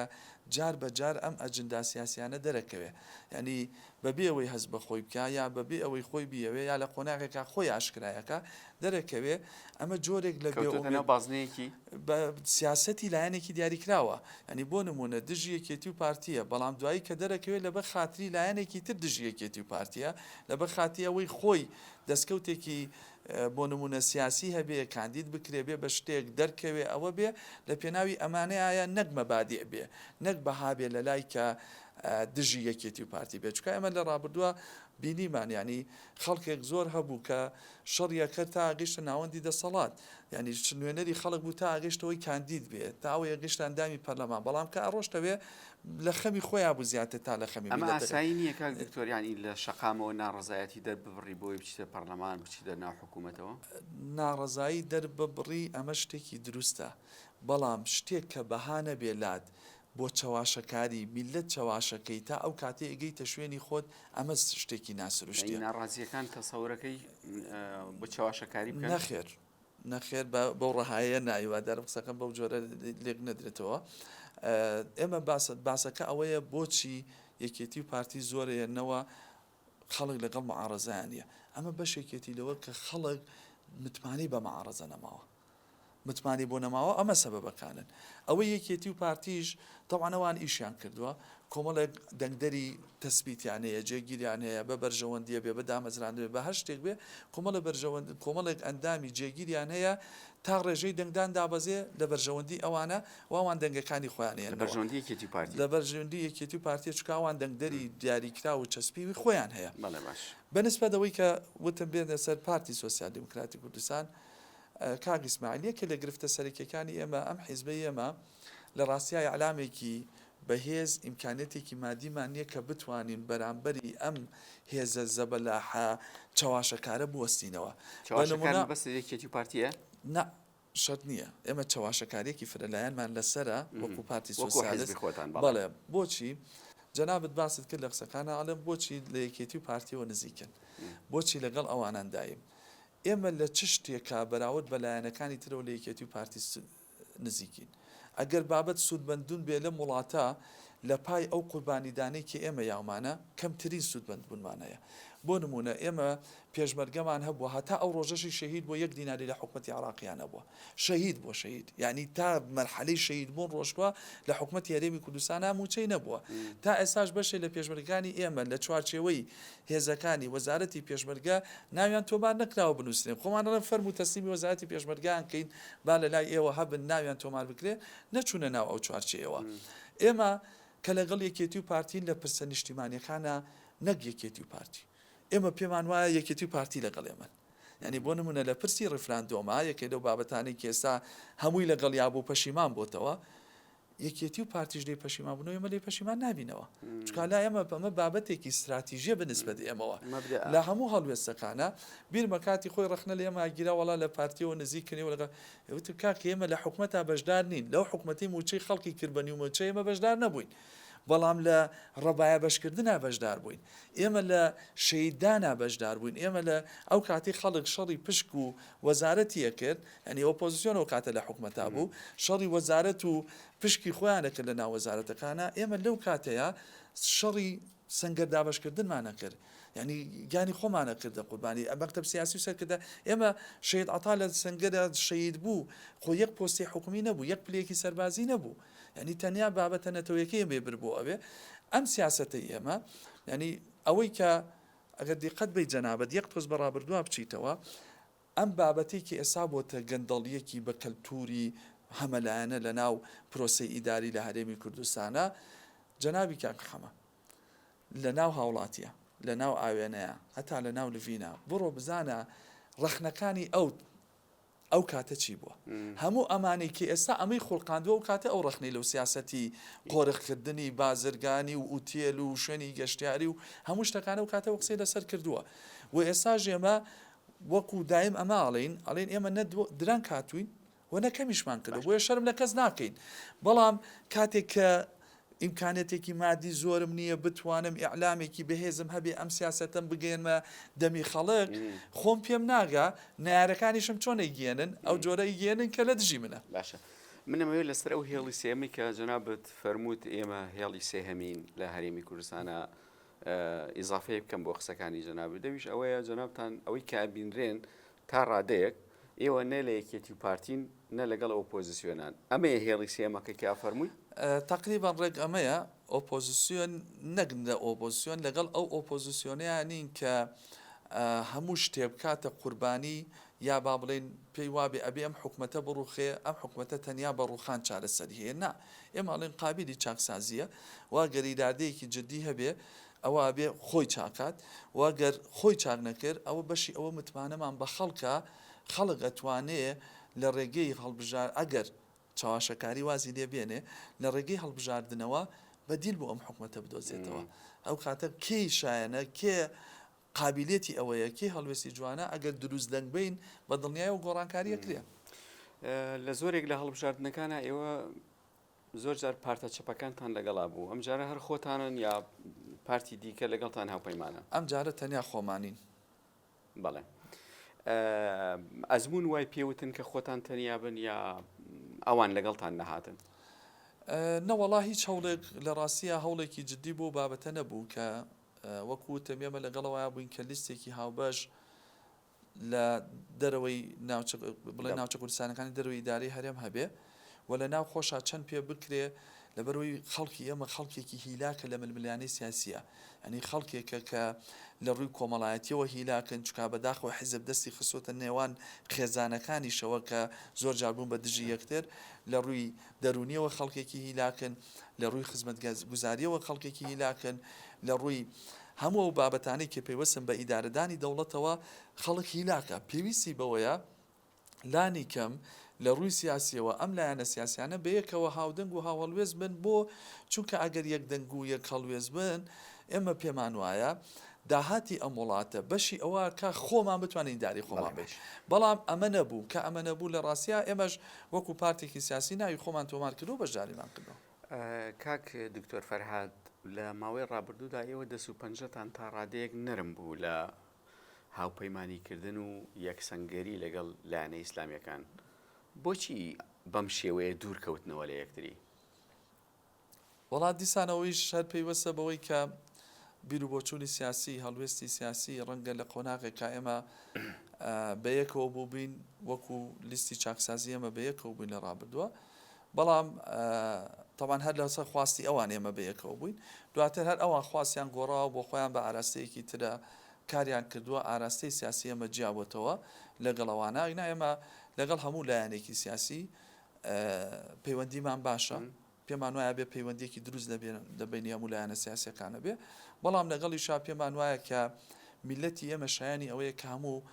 جار بە جار ئەم ئەجندا سیاسیانە دەرەکەوێ. یانی بە بێ ئەوەی هەست بە خۆی بکا یا بە بێ ئەوەی خۆی بیەوێ یا لە قۆناغێکا خۆی ئاشکرایەکا دەرەکەوێ، ئەمە جۆرێک لە بێ کەوتۆتە ئومێد ناو بازنەیەکی. بە سیاسەتی لایەنێکی دیاریکراوە. یانی بۆ نموونە دژی یەکێتی و پارتییە، بەڵام دوایی کە دەرەکەوێ لەبەر خاتری لایەنێکی تر دژی یەکێتی و پارتییە، لەبەر خاتری ئەوەی خۆی دەستکەوتێکی بۆ نموونە سیاسی هەبێ، کاندید بکرێ، بێ بە شتێک دەرکەوێ، ئەوە بێ لە پێناوی ئەمانەیایە نەک مەبادیع بێ، نەک بەها بێ لە لای کە دژی یەکێتی و پارتی بێ. چونکە ئێمە لە ڕابردووە بینیمان یانی خەڵکێک زۆر هەبوو کە شەڕی ئەکرد تا ئەگەیشتە ناوەندی دەسەڵات، یانی نوێنەری خەڵک بوو تا ئەگەیشتەوەی کاندید بێ، تا ئەوەی ئەگەیشتە ئەندامی پەرلەمان، بەڵام کە ئەڕۆشتەوێ لە خەمی خۆیا بوو زیاتر تا لە خەمی ئەمە میللەتەکە. ئاسایی نییە کاک دکتۆر یانی لە شەقامەوە ناڕەزایەتی دەرببڕی بۆی بچیتە پەڕلەمان بچیتە ناو حکوومەتەوە؟ ناڕەزایی دەرببڕی ئەمە شتێکی دروستە، بەڵام شتێک کە بەها نەبێ لات بۆ چەواشەکاری، میللەت چەواشەکەی تا ئەو کاتەی ئەگەیتە شوێنی خۆت ئەمە شتێکی یانی ناسروشتیە. ناڕازییەکان تەسەورەکەی بۆ چەواشەکاری بکەن؟ نەخێر نەخێر بە بەو ڕەهایە نا هیوادارم قسەکەم بەو جۆرە لێک نەدرێتەوە. ئێمە باس باسەکە ئەوەیە بۆچی یەکێتی و پارتی زۆرەیەنەوە خەڵک لەگەڵ معارەزەیان نییە. ئەمە بەشێکێتی لەوە کە خەڵک متمانەی بە معارەزە نەماوە. متمانەی بۆ نەماوە ئەمە سەبەبەکانن. ئەوەی یەکێتی و پارتیش تەبعەن ئەوان ئیشیان کردووە. کۆمەڵێک دەنگدەری تەسبیتیان هەیە، جێگیریان هەیە، بە بەرژەوەندییە بێ، بە دامەزراندن بێ، بە هەر شتێک بێ، کۆمەڵێ بەرژەوەند، کۆمەڵێک ئەندامی جێگیریان هەیە تا ڕێژەی دەنگدان دابەزێ لە بەرژەوەندی ئەوانە و ئەوان دەنگەکانی خۆیان لە ئەیەنەوە. بەرژەوەندی یەکێتی و پارتی. لە بەرژەوەندی یەکێتی و پارتیە چونکە ئەوان دەنگدەری دیاریکراو و چەسپیوی خۆیان هەیە. بەڵێ باش. بە نسبەت ئەوەی کە وتم بێنە سەر پارتی سۆسیال دیموکراتی کوردستان، کاک ئیسماعیل یەکێ لە گرفتە سەرەکیەکانی ئێمە ئەم حیزبەی ئێمە لە ڕاستیا ئیعلامێکی بەهێز ئیمکانیەتێکی مادیمان نیە کە بتوانین بەرامبەری ئەم هێزە زەبەلاحە چەواشەکارە بوەستینەوە. بە چەواشەکار نمونە. مەبەستت یەکێتی و پارتیە؟ نا شەرت نیە ئێمە چەواشەکاریەکی فرەلایەنمان لەسەرە وەکو پارتی وەکو حیزبی سۆسیالست خۆتان بەڵێ. بەڵێ بۆچی؟ جەنابت باست کرد لە قسەکانا ئەڵێم بۆچی لە یەکێتی و پارتیەوە نزیکن؟ بۆچی لەگەڵ ئەوانان دایم؟ ئێمە لە چ شتێکا بەراورد بە لایەنەکانی ترەوە لە یەکێتی و پارتی نزیکین؟ ئەگەر بابەت سوودمەندبوون بێ لەم وڵاتە لە پای ئەو قوربانیدانەی کە ئێمە یاومانە کەمترین سوودمەندبوونمان هەیە. بۆ نموونە ئێمە پێشمەرگەمان هەبووە هەتا ئەو ڕۆژەشی شەهید بووە یەک دیناری لە حکومەتی عێراقیا نەبووە. شەهید بووە شەهید یانی تا مەرحەلەی شەهید بوون ڕۆشتووە لە حکومەتی هەرێمی کوردستانا مووچەی نەبووە. تا ئێستاش بەشێ لە پێشمەرگەکانی ئێمە لە چوارچێوەی هێزەکانی وەزارەتی پێشمەرگە ناویان تۆمار نەکراوە بنووسرێن، خۆمان ئەڵێن فەرموو تەسلیمی وەزارەتی پێشمەرگەیان کەین با لە لای ئێوە هەبن ناویان تۆمار بکرێ، نەچوونە ناو ئەو چوارچێیەوە. ئێمە کە لەگەڵ یەکێتی و پارتین لە پرسە نیشتیمانیەکانا نەک یەکێتی و پارتی، ئێمە پێمان وایە یەکێتی و پارتی لەگەڵ ئێمەن. یانی بۆ نموونە لە پرسی ڕیفراندۆما یەکێ لەو بابەتانەی کە ئێستا هەمووی لەگەڵیا بوو پەشیمان بۆتەوە، یەکێتی و پارتیش لێی پەشیمان بوونەوە ئێمە لێی پەشیمان نابینەوە چونکە لای ئێمە ئەمە بابەتێکی ستراتیژیە بە نسبەت ئێمەوە لە هەموو هەڵوێستەکانە بیرمە کاتی خۆی ڕەخنە لە ئێمە گیرا وەڵا لە پارتیەوە نزیک کنی و لەگەڵ وتم کاکە ئێمە لە حکومەتا بەشدار نین لەو حکومەتی مووچەی خەڵکی کرد بە نیو مووچە ئێمە بەشدار نەبووین بەڵام لە ڕەبایە بەشکردنا بەشدار بووین ئێمە لە شەیدانا بەشدار بووین ئێمە لە ئەو کاتی خەڵک شەڕی پشک و وەزارەتی ئەکرد یانی ئۆپۆزسیۆن ئەو کاتە لە حکومەتا بوو شەڕی وەزارەت و پشکی خۆیان ئەکرد لە ناو وەزارەتەکانا ئێمە لەو کاتەیا شەڕی سەنگەر دابەشکردنمان ئەکرد یانی گیانی خۆمان ئەکردە قوربانی مەکتەب سیاسی و سەرکردە ئێمە شەهید عەتا لە سەنگەرا شەهید بوو خۆ یەک پۆستی حکومی نەبوو یەک پلەیەکی سەربازی نەبوو یانی تەنیا بابەتە نەتەوەیەکەی ئێمەی برد بۆ ئەوێ ئەم سیاسەتەی ئێمە یانی ئەوەی کە ئەگەر دیقەت بەی جەنابت یەک تۆز بە ڕابردووا بچیتەوە ئەم بابەتەی کە ئێستا بۆتە گەندەڵییەکی بە کەلتووری هەمەلایەنە لە ناو پرۆسەی ئیداری لە هەرێمی کوردستانا، جەنابی کاک حەمە لە ناو هاوڵاتییە، لە ناو ئاوێنەیە، هەتا لە ناو لڤینە، بڕۆ بزانە ڕەخنەکانی ئەو ئەو کاتە چی بووە. هەموو ئەمانەی کە ئێستا ئەمەی خوڵقاندووە ئەو کاتە ئەو ڕەخنەی لەو سیاسەتی قۆرخکردنی بازرگانی و ئوتێل و شوێنی گەشتیاری و هەموو شتەکانە ئەو کاتە ئەو قسەی لەسەر کردووە و ئێستاش ئێمە وەکو دایم ئەمە ئەڵێین، ئەڵێین ئێمە نە درەنگ هاتووین و نە کەمیشمان کردووە، بۆیە شەرم لە کەس ناکەین. بەڵام کاتێک کە ئیمکانیەتێکی مادی زۆرم نییە بتوانم ئیعلامێکی بەهێزم هەبێ ئەم سیاسەتەم بگەیەنمە دەمی خەڵک، خۆم پێم ناگا، نەیارەکانیشم چۆن ئەیگەیەنن؟ ئەو جۆرە ئەیگەیەنن کە لە دژی منە. باشە من ئەمەوێت لەسەر ئەو هێڵی سێیەمەی کە جەنابت فەرمووت ئێمە هێڵی سێهەمین لە هەرێمی کوردستانا ئیزافەیەک بکەم بۆ قسەکانی جەنابت دەویش ئەوەیە جەنابتان ئەوەی کە ئەبینرێن تا ڕادەیەک ئێوە نە لە یەکێتی و پارتین نە لەگەڵ ئۆپۆزیسیۆنان ئەمەیە هێڵی سێمەکە کە فەرمووی تقریبا ڕێک ئەمەیە ئۆپۆزیسیۆن نەک لە ئۆپۆزیسیۆن لەگەڵ ئەو ئۆپۆزیسیۆنەیان نین کە هەموو شتێ بکاتە قوربانی یا با بڵێین پێی وابێ ئەبێ ئەم حکومەتە بڕوخێ ئەم حکومەتە تەنیا بە ڕوخان چارەسەری هەیە نا ئێمە ئەڵێین قابیلی چاکسازییە و گەر ئیرادەیەکی جدی هەبێ ئەوە ئەبێ خۆی چاکات و گەر خۆی چاک نەکرد ئەوە بەشی ئەوە متمانەمان بە خەڵکە خەڵک ئەتوانێ لە ڕێگەی هەڵبژار ئەگەر چەواشەکاری وازی لێ بێنێ لە ڕێگەی هەڵبژاردنەوە بەدیل بۆ ئەم حکومەتە بدۆزێتەوە ئەو کاتە کێی شایەنە کێ قابیلیەتی ئەوەیە کێ هەڵوێستی جوانە ئەگەر دروست دەنگ بەین بە دڵنیایەوە گۆڕانکاری ئەکرێ. لە زۆرێک لە هەڵبژاردنەکانا ئێوە زۆر جار پارتە چەپەکانتان لەگەڵا بوو ئەم جارە هەر خۆتانن یا پارتی دیکە لەگەڵتان هاوپەیمانە؟ ئەم جارە تەنیا خۆمانین. بەڵێ ئەزموون وای پێوتن کە خۆتان تەنیا بن یا ئەوان لەگەڵتان نەهاتن؟ نەوەڵا هیچ هەوڵێک لە ڕاستیا هەوڵێکی جدی بۆ بابەتە نەبوو کە وەکو وتم ئێمە لەگەڵ ئەوەیا بووین کە لیستێکی هاوبەش لە دەرەوەی ناوچە بڵێ ناوچە کوردستانەکانی دەرەوەی ئیدارەی هەرێم هەبێ و لە ناو خۆشا چەند پێ بکرێ. لەبەرئەوەی خەڵکی ئێمە خەڵکێکی هیلاکە لە ململانێی سیاسییە. یانی خەڵکێکە کە لە ڕووی کۆمەڵایەتیەوە هیلاکن، چونکە بەداخەوە حیزب دەستی خستۆتە نێوان خێزانەکانیشەوە کە زۆر جار بوون بە دژی یەکتر، لە ڕووی دەروونیەوە خەڵکێکی هیلاکن، لە ڕووی خزمەتگوزاریەوە خەڵکێکی هیلاکن، لە ڕووی هەموو ئەو بابەتانەی کە پەیوەستن بە ئیدارەدانی دەوڵەتەوە خەڵک هیلاکە، پێویستی بەوەیە لانی کەم لە ڕووی سیاسیەوە ئەم لایەنە سیاسیانە بەیەکەوە هاودەنگ و هاوهەڵوێست بن بۆ چونکە ئەگەر یەک دەنگ و یەک هەڵوێست بن ئێمە پێمان وایە داهاتی ئەم وڵاتە بەشی ئەوە کە خۆمان بتوانین ئیدارەی خۆمان بین بەڵام ئەمە نەبوو کە ئەمە نەبوو لە ڕاستیا ئێمەش وەکو پارتێکی سیاسی ناوی خۆمان تۆمار کردو بەشداریمان کردو. کاک دکتۆر فەرهاد لە ماوەی ڕابردوودا ئێوە دەست و پەنجەتان تا ڕادەیەک نەرم بوو لە هاوپەیمانی کردن و یەکسەنگەری لەگەڵ لایەنە ئیسلامیەکان بۆچی بەم شێوەیە دوور کەوتنەوە لە یەکتری؟ وەڵا دیسانەوەیش هەر پەیوەستە بەوەی کە بیروبۆچوونی سیاسی، هەڵوێستی سیاسی ڕەنگە لە قۆناغێکا ئێمە بەیەکەوە بووبین وەکو لیستی چاکسازی ئێمە بەیەکەوە بووین لە ڕابردووە بەڵام تەبان هەر لەسەر خواستی ئەوان ئێمە بەیەکەوە بووین دواتر هەر ئەوان خواستیان گۆڕاوە بۆ خۆیان بە ئاراستەیەکی ترە کاریان کردووە ئاراستەی سیاسی ئێمە جیابۆتەوە لەگەڵ ئەوانە ئەگینا ئێمە لەگەڵ هەموو لایەنێکی سیاسی پەیوەندیمان باشە پێمان وایە بێ پەیوەندیەکی دروست لە بینی هەموو لایەنە سیاسەکانە بێ بەڵام لەگەڵیشا پێمان وایە کە میلەتی ئێمە شایانی ئەوەیە کە هەموو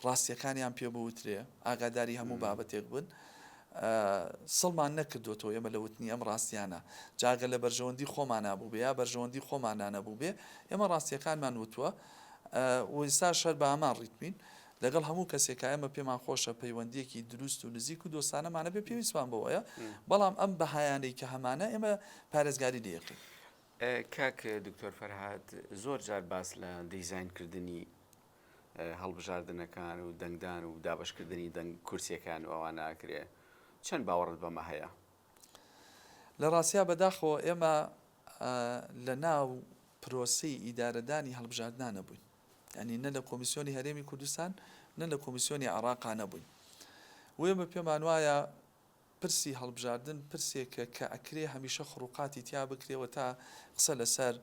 ڕاستیەکانیان پێ بوترێ ئاگاداری هەموو بابەتێک بن سڵمان نەکردوێتەوە ئێمە لە وتنی ئەم ڕاستیانە جاگە لە بەرژەوەندی خۆمانە بوو بێ یا بەرژەوەندی خۆمانە نەبوو بێ ئێمە ڕاستیەکانمان وتووە و ئێستاش هەر بە هەمان ڕیتمین لەگەڵ هەموو کەسێکا ئێمە پێمان خۆشە پەیوەندیەکی دروست و نزیک و دۆستانەمان هەبێ پێویستمان بەوەیە بەڵام ئەم بەهایانەی کە هەمانە ئێمە پارێزگاری لێ ئەکەین. کاک دکتۆر فەرهاد زۆر جار باس لە دیزاین کردنی هەڵبژاردنەکان و دەنگدان و دابەشکردنی دەنگ کورسیەکان و ئەوانە ئەکرێ چەند باوەڕت بەمە هەیە؟ لە ڕاستیا بەداخەوە ئێمە لە ناو پرۆسەی ئیدارەدانی هەڵبژاردنا نەبووین یانی نە لە کۆمیسیۆنی هەرێمی کوردستان نە لە کۆمیسیۆنی عێراقا نەبووین و ئێمە پێمان وایە پرسی هەڵبژاردن پرسێکە کە ئەکرێ هەمیشە خڕوقاتی تیا بکرێ و تا قسە لەسەر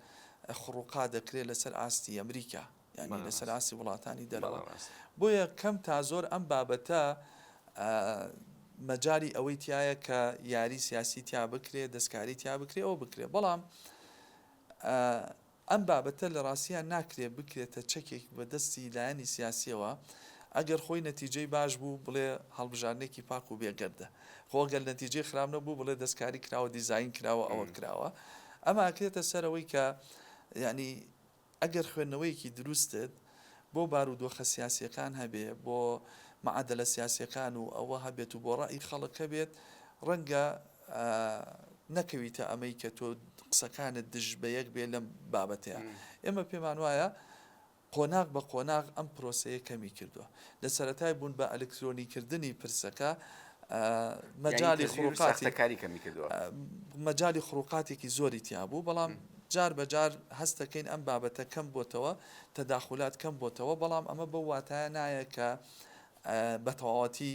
خڕوقات دەکرێ لەسەر ئاستی ئەمریکا یانی لەسەر ئاستی وڵاتانی دەرەوە بۆیە کەم تا زۆر ئەم بابەتە مەجای ئەوەی تایە کە یاری سیاسی تیا بکرێ دەستکاری تیا بکرێ ئەوە بکرێ بەڵام ئەم بابەتە لە ڕاستیا ناکرێ بکرێتە چەکێک بە دەستی لایەنی سیاسیەوە، ئەگەر خۆی نەتیجەی باش بوو بڵێ هەڵبژاردنێکی پاک و بێگەردە، خۆ ئەگەر نەتیجەی خراپ نەبوو بڵێ دەستکاری کراوە دیزاین کراوە ئەوە کراوە، ئەمە ئەکرێتە سەر ئەوەی کە یانی ئەگەر خوێندنەوەیەکی دروستت بۆ بارودۆخە سیاسیەکان هەبێ، بۆ معادلە سیاسیەکان و ئەوە هەبێت و بۆ ڕەئی خەڵک هەبێت ڕەنگە نەکەویتە ئەمەی کە تۆ قسەکانت دژ بە یەک بێ لەم بابەتەیە. ئێمە پێمان وایە قۆناغ بە قۆناغ ئەم پرۆسەیە کەمی کردووە. لە سەرەتای بوون بە ئەلکترۆنیکردنی پرسەکە مەجالی خروقاتی مەجالی خروقاتێکی زۆری تیا بوو، بەڵام جار بە جار هەست دەکەین ئەم بابەتە کەم بۆتەوە، تەداخولات کەم بۆتەوە، بەڵام ئەمە بەو واتایە نایە کە بە تەواوەتی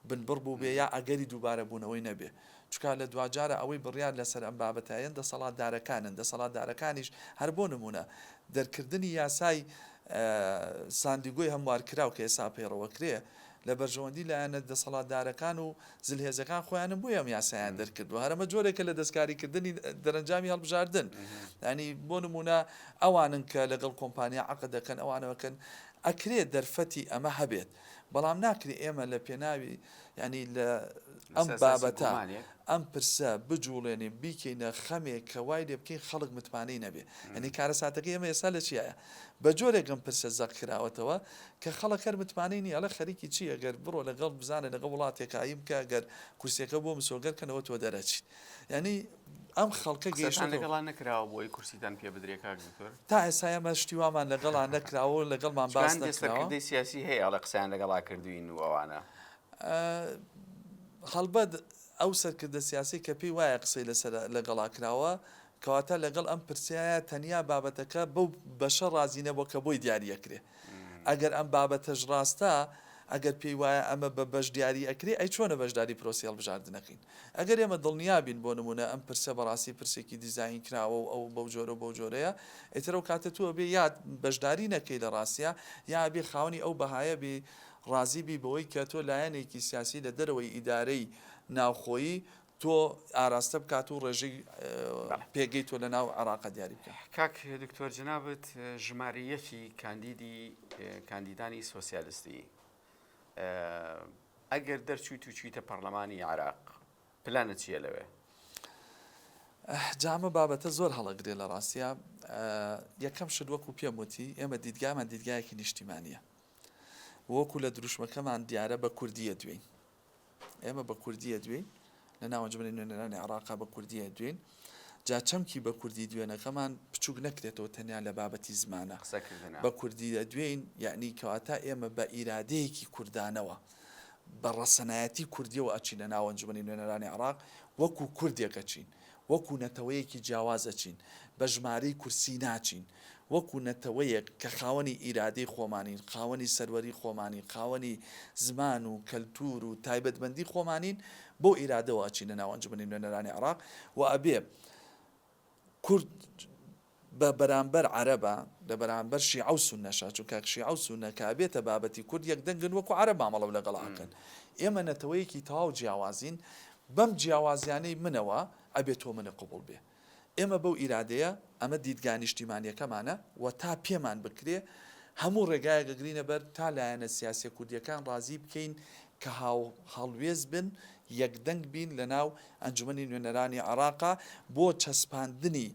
بنبڕ بووبێ یا ئەگەری دووبارە بوونەوەی نەبێ. چونکە لە دواجارا ئەوەی بڕیار لەسەر ئەم بابەتە ئەیەن دەسەڵاتدارەکانن، دەسەڵاتدارەکانیش هەر بۆ نموونە دەرکردنی یاسای ساندیگۆی هەموارکراو کە ئێستا پەیڕەوەکرێ لە بەرژەوەندی لایەنە دەسەڵاتدارەکان و زلهێزەکان خۆیانن بۆیە ئەم یاسایان دەرکردووە هەر ئەمە جۆرێکە لە دەستکاریکردنی دەرەنجامی هەڵبژاردن یانی بۆ نموونە ئەوانن کە لەگەڵ کۆمپانیا عەقد دەکەن ئەوانەکەن ئەکرێ دەرفەتی ئەمە هەبێت بەڵام ناکرێ ئێمە لە پێناوی یانی لە ئەم بابەتە ئەم پرسە بجوڵێنین بیکەینە خەمێک کە وای لێ بکەین خەڵک متمانەی نەبێ یانی کارەساتەکەی ئێمە ئێستا لە چیایە بە جۆرێک ئەم پرسە زەق کراوەتەوە کە خەڵک هەر متمانەی نییە ئەڵێ خەریکی چی ئەگەر بڕۆ لەگەڵ بزانە لەگەڵ وڵاتێک ئایم بکە ئەگەر کورسیەکە بۆ مسۆگەر کەنەوە تۆ دەرەچیت یانی ئەم خەڵکە قسەتان گەیشتۆتەوە. لەگەڵا نەکراوە بۆ ئەوەی کورسیتان پێ بدرێ کاک دکتۆر؟ تا ئێستا ئێمە شتی وامان لەگەڵا نەکراوە و لەگەڵمان چونکە باس هەندێ نەکراوە. سەرکردەی سیاسی هەیە ئەڵێ قسەیان لەگەڵا کردووین و ئەوانە. هەڵبەت ئەو سەرکردە سیاسەی کە پێی وایە قسەی لەسەر لەگەڵا کراوە، کەواتە لەگەڵ ئەم پرسەیە تەنیا بابەتەکە بەو بەشە ڕازی نەبووە کە بۆی دیاری ئەکرێ. ئەگەر ئەم بابەتەش ڕاستە، ئەگەر پێی وایە ئەمە بە بەش دیاری ئەکرێ ئەی چۆنە بەشداری پرۆسەی هەڵبژاردن ئەکەین؟ ئەگەر ئێمە دڵنیا بین بۆ نموونە ئەم پرسە بەڕاستی پرسێکی دیزاین کراوە و ئەو بەو جۆرە و بەو جۆرەیە ئیتر ئەو کاتە تۆ ئەبێ یا بەشداری نەکەی لە ڕاستیا یا ئەبێ خاوەنی ئەو بەهایە بی ڕازی بی بەوەی کە تۆ لایەنێکی سیاسی لە دەرەوەی ئیدارەی ناوخۆیی تۆ ئاراستە بکات و ڕێژەی پێگەی تۆ لە ناو عێراقا دیاری بکات. کاک دکتۆر جەنابت ژمارە یەکی کاندیدی کاندیدانی سۆسیالستی ئەگەر دەرچوویت و چویتە پەڕلەمانی عێراق پلانت چییە لەوێ؟ جا ئەمە بابەتە زۆر هەڵەگرێ لە ڕاستیا یەکەم شت وەکو پێم وتی ئێمە دیدگامان دیدگایەکی نیشتیمانیە وەکو لە دروشمەکەمان دیارە بە کوردیە دوێین ئێمە بە کوردیە دوێین لە ناو ئەنجومەنی نوێنەرانی عێراقا بە کوردیە دوێین جا چەمکی بە کوردی دوێنەکەمان بچووک نەکرێتەوە تەنیا لە بابەتی زمانە قسەکردنە. بە کوردی دەدوێین یەعنی کەواتە ئێمە بە ئیرادەیەکی کوردانەوە بە ڕەسەنایەتی کوردیەوە ئەچینە ناو ئەنجومەنی نوێنەرانی عێراق وەکو کوردێک ئەچین وەکو نەتەوەیەکی جیاواز ئەچین، بە ژمارەی کورسی ناچین، وەکو نەتەوەیەک کە خاوەنی ئیرادەی خۆمانین، خاوەنی سەروەری خۆمانین، خاوەنی زمان و کەلتور و تایبەتمەندی خۆمانین، بەو ئیرادەوە ئەچینە ناو ئەنجومەنی نوێنەرانی عێراق و ئەبێ کورد بە بەرامبەر عەرەبە، لە بەرامبەر شیعە و سوننەشە، چونکە شیعە و سوننە کە ئەبێتە بابەتی کورد یەک دەنگن وەکو عەرەب مامەڵەو لەگەڵا ئەکەن. ئێمە نەتەوەیەکی تەواو جیاوازین، بەم جیاوازیانەی منەوە ئەبێ تۆ منت قبوڵ بێ. ئێمە بەو ئیرادەیە، ئەمە دیدگا نیشتیمانیەکەمانە و تا پێمان بکرێ هەموو ڕێگایەک ئەگرینە بەر تا لایەنە سیاسیە کوردیەکان ڕازی بکەین کە هاو هەڵوێست بن، یەکدەنگ بین لەناو ئەنجومەنی نوێنەرانی عێراقا بۆ چەسپاندنی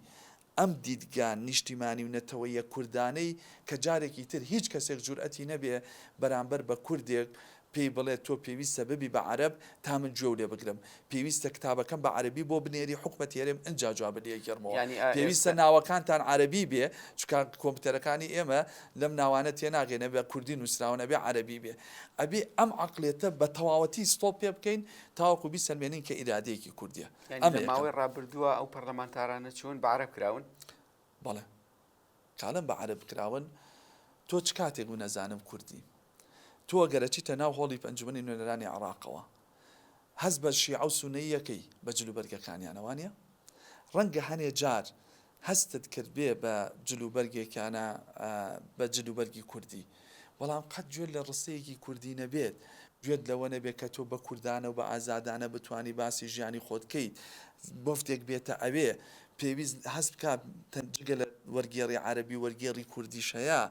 ئەم دیدگا نیشتیمانی و نەتەوەییە کوردانەی کە جارێکی تر هیچ کەسێک جورئەتی نەبێ بەرامبەر بە کوردێک پێی بڵێ تۆ پێویستە ببی بە عەرەب تا من گوێو لێ بگرم، پێویستە کتابەکەم بە عەرەبی بۆ بنێری حکومەتی هەرێم ئنجا جوابت لێ ئەگێڕمەوە، یانی ئا پێویستە ئێستا. ناوەکانتان عەرەبی بێ چونکە کۆمپیوتەرەکانی ئێمە لەم ناوانە تێناگەن ئەبێ کوردی نووسراون ئەبێ عەرەبی بێ. ئەبێ ئەم عەقڵیەتە بە تەواوەتی ستۆپ پێ بکەین تاوەکو بیسەلمێنین کە ئیرادەیەکی کوردیە. یانی ئەمە لە یەکەم. ماوەی ڕابردووە ئەو پەرلەمانتارانە چوون بە عەرەب کراون؟ بەڵێ کالم بە عەرەب کراون تۆ چ کاتێک من ئەزانم کوردی تۆ گەر ئەچیتە ناو هۆڵی ئەنجومەنی نوێنەرانی عێڕاقەوە هەست بە شیعە و سوننەیی ئەکەی بە جلوبەرگەکانیانە وانیە؟ ڕەنگە هەنێ جار هەستت کردبێ بە جلوبەرگێکیانە بە جلوبەرگی کوردی بەڵام قەت گوێت لە ڕستەیەکی کوردی نەبێت گوێت لەوە نەبێت کە تۆ بە کوردانە و بە ئازادانە بتوانی باسی ژیانی خۆت کەیت وەفدێک بێتە ئەوێ پێویست هەست بکا جگە لە وەرگێڕی عەرەبی وەرگێڕی کوردیش هەیە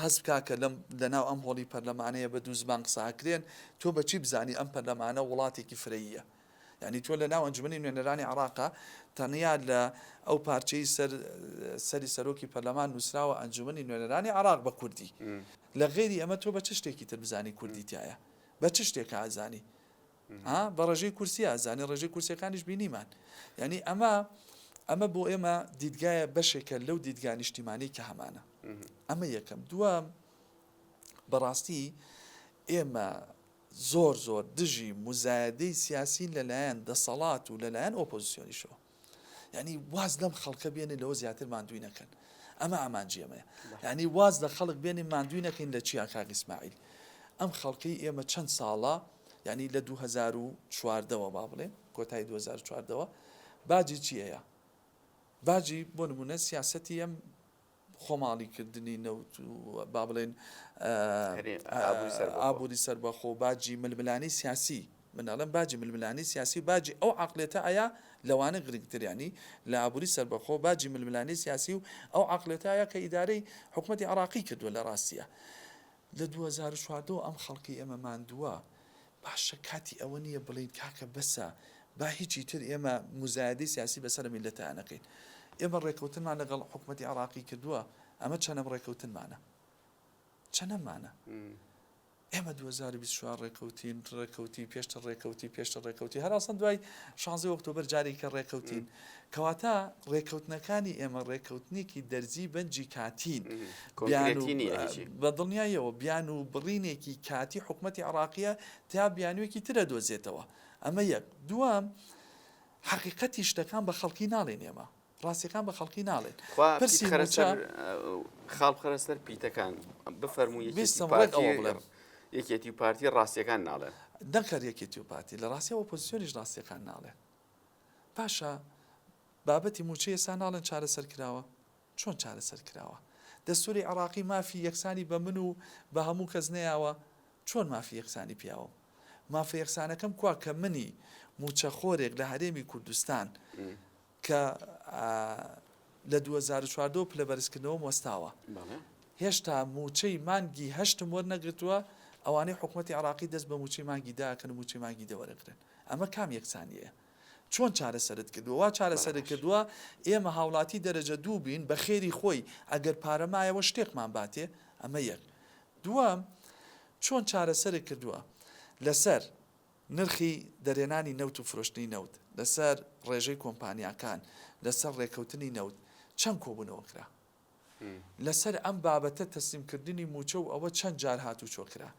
هەست بکا کە لەم لەناو ئەم هۆڵی پەرلەمانەیە بە دوو زمان قسە ئەکرێن تۆ بە چی بزانی ئەم پەرلەمانە وڵاتێکی فرەییە یانی تۆ لە ناو ئەنجومەنی نوێنەرانی عێراقا تەنیا لە ئەو پارچەی سەر سەری سەرۆکی پەرلەمان نووسراوە ئەنجومەنی نوێنەرانی عێراق بە کوردی لە غەیری ئەمە تۆ بە چ شتێکی تر بزانی کوردی تایە بە چ شتێکە ئازانی ها بە ڕێژەی کورسی ئازانی ڕێژەی کورسیەکانیش بینیمان یعنی ئەمە ئەمە بۆ ئێمە دیدگایە بەشێکە لەو دیدگا نیشتیمانی کە هەمانە ئەمە یەکەم دووە بەڕاستی ئێمە زۆر زۆر دژی موزایەدەی سیاسین لەلایەن دەسەڵات و لەلایەن ئۆپۆزیسیۆنیشەوە. یعنی واز لەم خەڵکە بێنن لەوە زیاتر ماندووی نەکەن. ئەمە ئامانجی ئێمەیە. یعنی واز لە خەڵک بێنین ماندووی نەکەین لە چیا کاک ئیسماعیل. ئەم خەڵکەی ئێمە چەند ساڵە یعنی لە 2014ەوە با بڵێم کۆتایی 2014ەوە باجی چی ئەیە؟ باجی بۆ نمونە سیاسەتی ئەم خۆماڵی کردنی نەوت و با بڵێن ئابووری سەربەخۆ باجی ململانێی سیاسی من ئەڵێم باجی ململانێی سیاسی و باجی ئەو عقلێتە ئایا لەوانە گرنگتر ینی لە ئابووری سەربەخۆ باجی ململانێی سیاسی و ئەو عقلێتە ئایا کە ئیدارەی حکوومەتی عراقی کردووە لە ڕاستیە لە 2014 ئەم خەڵکی ئێمە ماندووە باشە کاتی ئەوە نییە بڵێین کاکە بەسە با هیچی تر ئێمە موزایەدەی سیاسی بەسەر میللەتا نەکەین. ئێمە ڕێکەوتنمان لەگەڵ حکومەتی عێڕاقی کردووە، ئەمە چەنەم ڕێکەوتنمانە؟ چەنەمانە؟ ئێمە 2024 ڕێکەوتین، ڕێکەوتی، پێشتر ڕێکەوتی، پێشتر ڕێکەوتی، هەر ئەسڵەن دوای شانزەی ئۆکتۆبەر جارێکی ڕێکەوتین. کەواتە ڕێکەوتنەکانی ئێمە ڕێکەوتنێکی دەرزی بەنجی کاتین. کۆنکرێتی نییە هیچی. بە دڵنیاییەوە بیانوو بڕینێکی کاتی حکومەتی عێڕاقییە تا بیانوویەکی تر ئەدۆزێتەوە. ئەمە یەک. دووەم، حەقیقەتی شتەکان بە خەڵکی ناڵێین ئێمە. ڕاستیەکان بە خەڵکی ناڵێن. خوا پیت پرسی خەرە مووچە سەر خاڵ بخەرە سەر پیتەکان بفەرموو یەکێتی ویستم ڕێک پارتی ئەوە بڵێم. یەکێتی و پارتی ڕاستیەکان ناڵێن. نەک هەر یەکێتی و پارتی، لە ڕاستیا ئۆپۆزسیۆنیش ڕاستیەکان ناڵێن. باشە بابەتی مووچەی ئێستا ناڵێن چارەسەر کراوە؟ چۆن چارەسەر کراوە؟ دەستوری عێڕاقی مافی یەکسانی بە من و بە هەموو کەس نەیاوە؟ چۆن مافی یەکسانی پیاوم؟ مافە یەکسانەکەم کوا کە منی مووچەخۆرێک لە هەرێمی کوردستان کە لە 2014 پلە بەرزکردنەوەم وەستاوە هێشتا مووچەی مانگی هەشتم وەرنەگرتووە ئەوانەی حکوومەتی عراقی دەست بە مووچەی مانگی داکەن و مووچەی مانگی دە وەرەگرن ئەمە کام یەکسانیەیە چۆن چارەسەرت کردووە وا چارەسەرت کردووە ئێمە هاوڵاتی دەرەجە دوو بین بە خێری خۆی ئەگەر پارە مایەوە شتێکمان باتێ ئەمە یەک دووەم چۆن چارەسەرت کردووە لەسەر نرخی دەرێنانی نەوت و فرۆشتنی نەوت لەسەر ڕێژەی کۆمپانیاکان لەسەر ڕێکەوتنی نەوت چەند کۆبوونەوە کرا لەسەر ئەم بابەتە تەسلیم کردنی مووچە و ئەوە چەند جار هاتوچۆ کرا؟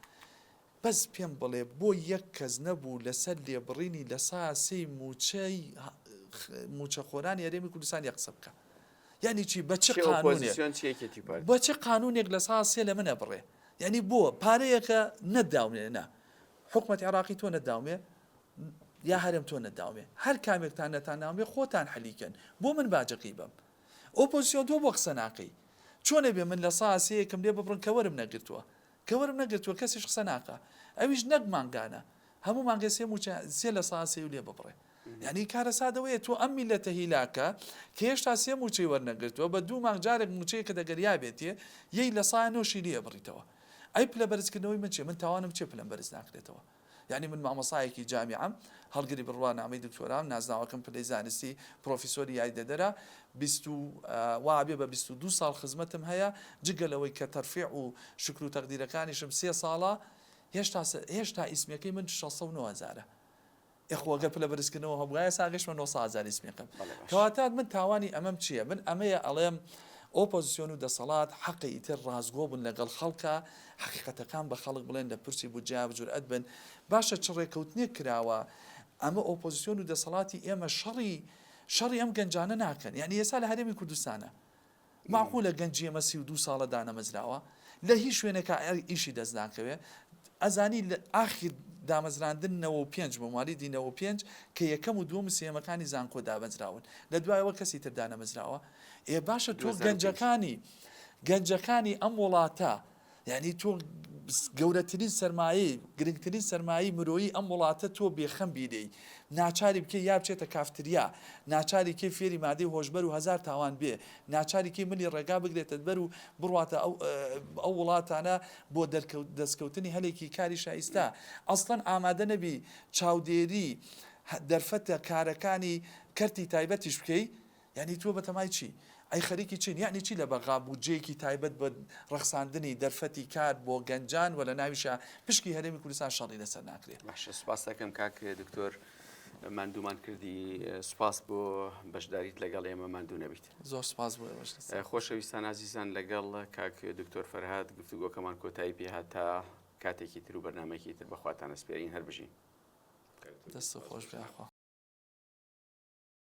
بەس پێم بڵێ بۆ یەک کەس نەبوو لەسەر لێبڕینی لە سا سێی مووچەی مووچەخۆرانی هەرێمی کوردستان یەک قسە بکا؟ یانی چی بە چ چی قانونێک ئۆپۆزیسیۆن چی یەکێتی پارتی؟ بە چ قانونێک لە سا سێ لە من ئەبڕێ؟ یانی بۆ پارەیەکە نەتداومێ نا حکومەتی عێراقی تۆ نەتداومێ یا هەرێم تۆ نەتداومێ هەر کامێکتان نەتانداومێ خۆتان حەلی کەن بۆ من باجەکەی بەم ئۆپۆزسیۆن تۆ بۆ قسە ناکەی؟ چۆن ئەبێ من لە سا سێیەکم لێ ببڕن کە وەرم نەگرتووە؟ کە وەرم نەگرتووە کەسیش قسە ناکا ئەویش نەک مانگانە هەموو مانگێ سێ مووچە سێ لە سا سێی لێ ببڕێ یعنی کارەسات ئەوەیە تۆ ئەم میللەتە هیلاکە کە هێشتا سێ مووچەی وەرنەگرتووە بە دوو مانگ جارێک مووچەیەکە دەگەر یابێتێ یەی لە سا نۆشی لێ بڕیتەوە ئەی پلە بەرزکردنەوەی من چیە من تاوانم چیە پلەم بەرز ناکرێتەوە یانی من مامۆستایەکی جامیعەم، هەڵگری بڕوانامەی دکتۆرام، نازناوەکەم پلەی زانستی پرۆفیسۆری یاریدەدەرە، 20 و وا ئەبێ بە 22 ساڵ خزمەتم هەیە، جگە لەوەی کە تەرفیع و شوکر و تەقدیرەکانیشم سێ ساڵە، هێشتا هێشتا ئیسمیەکەی من 609 هەزارە. ئێ خۆ گەر پلە بەرزکردنەوە هەبوایە ئێستا گەشتمە 900 هەزار ئیسمیەکەم. بەڵێ باشە. کەواتە من تاوانی ئەمەم چییە؟ من ئەمەیە ئەڵێم ئۆپۆزسیۆن و دەسەڵات حەقە ئیتر ڕاستگۆ بن لەگەڵ خەڵکا، حەقیقەتەکان بە خەڵک بڵێن لە پرسی بودجەیا بجورئەت بن باشە چ ڕێکەوتنێک کراوە ئەمە ئۆپۆزسیۆن و دەسەڵاتی ئێمە شەڕی شەڕی ئەم گەنجانە ناکەن یعنی ئێستا لە هەرێمی کوردستانە معقولە گەنجی ئێمە 32 ساڵە دانەمەزراوە لە هیچ شوێنێکا ئیشی دەست ناکەوێ ئەزانی لە ئاخیر دامەزراندن 95 بۆ موالیدی 95 کە یەکەم و دووەم و سێیەمەکانی زانکۆ دامەزراون لە دوایەوە کەسی تر دانەمەزراوە ئێ باشە تۆ 2005. گەنجەکانی گەنجەکانی ئەم وڵاتە یعنی تۆ گەورەترین سەرمایەی گرنگترین سەرمایەی مرۆیی ئەم وڵاتە تۆ بێخەم بیلێی ناچاری بکەی یا بچێتە کافتریا ناچاری کەی فێری مادەی هۆشبەر و هەزار تاوان بێ ناچاری کەی ملی ڕێگا بگرێتە بەر و بڕواتە ئەو ئەو وڵاتانە بۆ دەستکەوتنی هەلێکی کاری شایستە ئەسڵەن ئامادە نەبی چاودێری دەرفەتە کارەکانی کەرتی تایبەتیش بکەی یانی تۆ بەتەمای چی؟ ئەی خەریکی چین؟ یەعنی چی لە بەغا بودجەیەکی تایبەت بە ڕەخساندنی دەرفەتی کار بۆ گەنجان و لە ناویشا پشکی هەرێمی کوردستان شەڕی لەسەر ناکرێ؟ باشە سوپاست دەکەم کاک دکتۆر ماندوومان کردی سوپاس بۆ بەشداریت لەگەڵ ئێمە ماندوو نەبیت. زۆر سوپاس بۆ ئێوەش. خۆشەویستان ئازیزان لەگەڵ کاک دکتۆر فەرهاد گفتوگۆکەمان کۆتایی پێهات تا کاتێکی تر و بەرنامەیەکی تر بەخواتان ئەسپێرین هەر بژین. دەست خۆش بێ یاخوا.